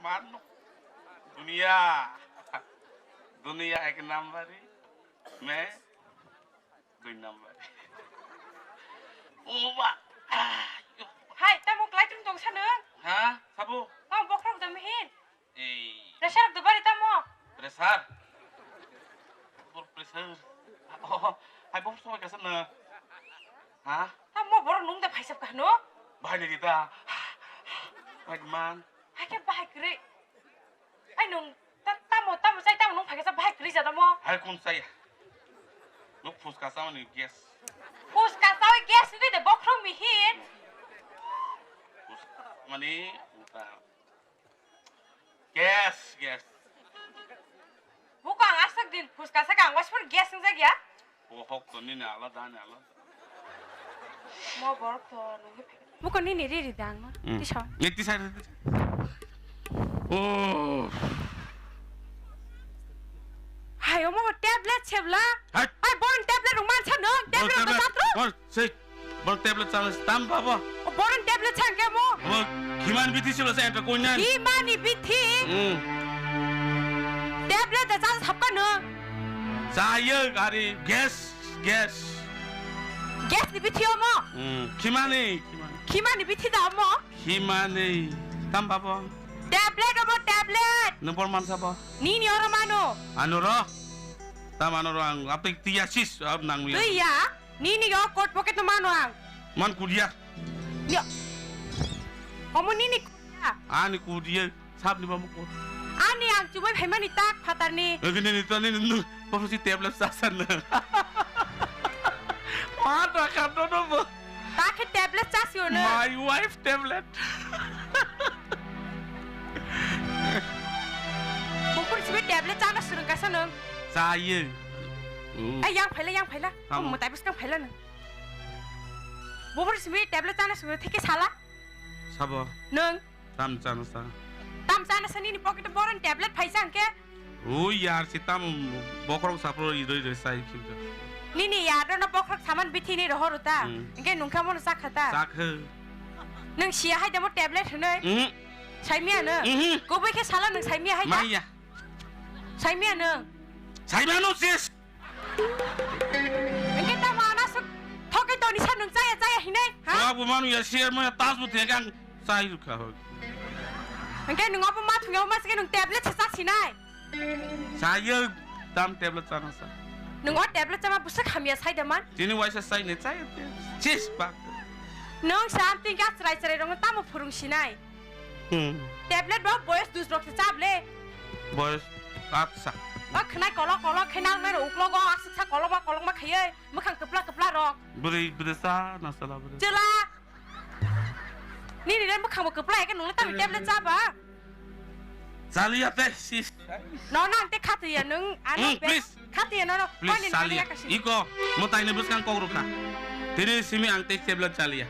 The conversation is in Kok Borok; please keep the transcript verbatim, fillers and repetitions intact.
Ano, dunia, dunia ek number, me dui number. Oba. Hai, tamo klai tung tong sano? Ha, sabo? Tamo bokhorok da mihin? Ei. Pressure rok dobari tamo? Pressure? Bor pressure. Oh, hai bor somai kasa na. Ha? Tamo bor nung da phaisap kahno? Bahai ni kita. Hai man. Hai ke bahai kri. Ai nung ta-, tamo, tamo sai tamo nung phaikasa bahai kri jada mo? Hai kun sai. Nuk phuska sao ni gas. Phuska sao gas ni de bokhorok mihin. Phuska mani, uta. Gas, gas. Buko ang aswk din phuska saka ang waspor gas wngjak ya? O hok to nini alada, ani alada. Mo borok to nungwi phai. Buko nini riri dang no? Mm. Tisa. Ni tisa, tisa. Oh. Hai, omo tablet sebla. Hai. Hai, bon tablet rung man sa no? Tablet rung tablet. Bor, sei. Bor tablet chana tam babo. O boron tablet chang ke mo? Bo khiman bithi silo sa enta koinan. Khimani bithi? Hmm. Tablet da chang sapka no? Chaya gari gas, gas. Gas ni bithi omo? Hmm. Khimani, khimani. Khimani bithi da omo? Khimani. Tam babo. Tablet omo tablet. Nung bor mansa bo? Nini oro mano. Ano ro. Tam ano ro ang apik tiya sis ab nang mi. Tiya? Nini yo coat pocket no mano ang. Man kudia. Yo. Omo nini kudia. Ani kudia. Sab ni bamu ko. Ani ang chumai phaimani tak phatarni. Ege nini to nini nu. Babu si tablet sasan na. Ma ta khato no bo. Ta khe tablet chasio no. My wife tablet. Bupur sibi tablet chana surung kasa nung. Chaye. Hmm. Ai, yang phaila, yang phaila. Tamo. Omo tai bwskang phaila nung. Bupur sibi tablet chana surung theke sala. Sabo. Nung. Tam chana sa. Tam chana sa nini pocket boron tablet phaisa angke. Ui yar si tam bokrok sapro i roi roi sai khibja. Nini yar no bokrok saman bithi ni rohor uta. Hmm. Angke nungkha mono sakha ta. Sakhe. Nung sia hai demo tablet hwnoi. Mhm. Saimia no. Mhm. Koboi khe sala nung saimia hai da. Maya. Saimia nung. Saimia no sis. Engke tamo anasuk thokai toni sa nung chaya chaya hinai, ha? Wa bu manu ya share mo ya tas bu thekang sai rukha ho. Engke nung abo ma thungya ma sike nung tablet sa sa sinai. Saya tam tablet sana sa. Nung o tablet sama busa khamya sai daman. Tini waisa sai ne chaya. Chis pak. Nung samting ka chrai chrai rong tamo phurung sinai. Hmm. Tablet bo boyos dus rok se chap le. Boyos atsa. Ba khnai kolok kolok khe nang nai rok uklogo aswk sa kolok ma kolok ma khaiye, mwkhang kwpla kwpla rok. Bwrwi bwrwi sa na sala bwrwi. Chwla. Nini re mwkhang bo kwpla hai khe nung le tamo tablet cha ba? Chaliya te sis. No nang te khatiya nung ano. Hmm, be please. Khatiya no no. Please, pani chaliya. Iko, mo taini bwskang kok rukha. Tini simi ang te tablet chaliya.